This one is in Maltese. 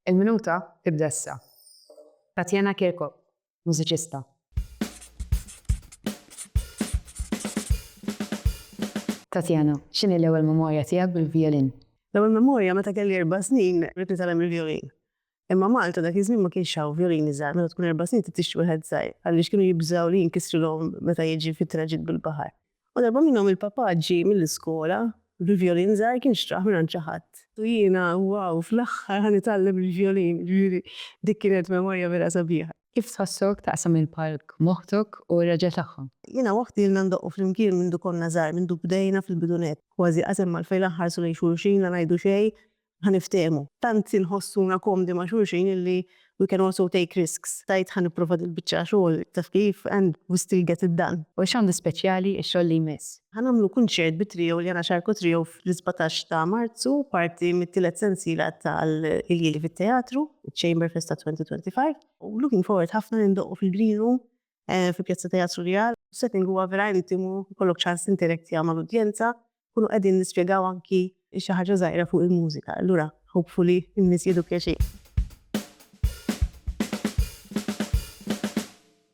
Il-minuta tibda issa. Tatiana Kirkop, mużiċista. Tatiana, x'inhi l-ewwel memorja tiegħek bil-vjolin? L-ewwel memorja meta kelli erba' snin ridt nitgħallem il-vjolin. Imma Malta dak iż-żmien ma kienx hawn vjolini żgħar, meta tkun erba' snin trid tixtri wieħed żgħir għaliex kienu jibżgħu li jinkisrilhom meta jiġi fit-traġitt bil-baħar. U darba minnhom il-papà ġie mill-iskola bi vjolin żgħir kien xtrah mingħand xi ħadd. U jiena, wow, fl-aħħar ħa nitgħallem il-vjolin, jiġifieri dik kienet memorja vera sabiħa. Kif tħossok taqsam il-palk m'oħtok u r-raġel tagħha? Jiena u oħti ilna ndoqqu flimkien mindu konna żgħar, mindu bdejna fil-bidu nett. Kważi qas hemm għalfejn la nħarsu lejn xulxin, la ngħidu xejn, ħa niftehmu. Tant inħossuna komdi ma' xulxin illi we can also take risks. Tgħid ħa nipprova dil-biċċa xogħol, taf kif, and we still get it done. U x'għandu speċjali x-xogħol li jmiss? Ħa nagħmlu kunċert bit-trio, Liana Xarco Trio fl-17 ta' Marzu, parti mit-tielet sensiela tal-Iljieli fit-Teatru, iċ-Chamber Fest ta' 2025. U looking forward ħafna li ndoqqu fil-Green Room fi Pjazza Teatru Rjal. Setting huwa vera intimu, jkollok ċans tinteraktja mal-udjenza, nkunu qegħdin nispjegaw anki xi ħaġa żgħira fuq il-mużika. Allura hopefully in-nies jieħdu pjaċir.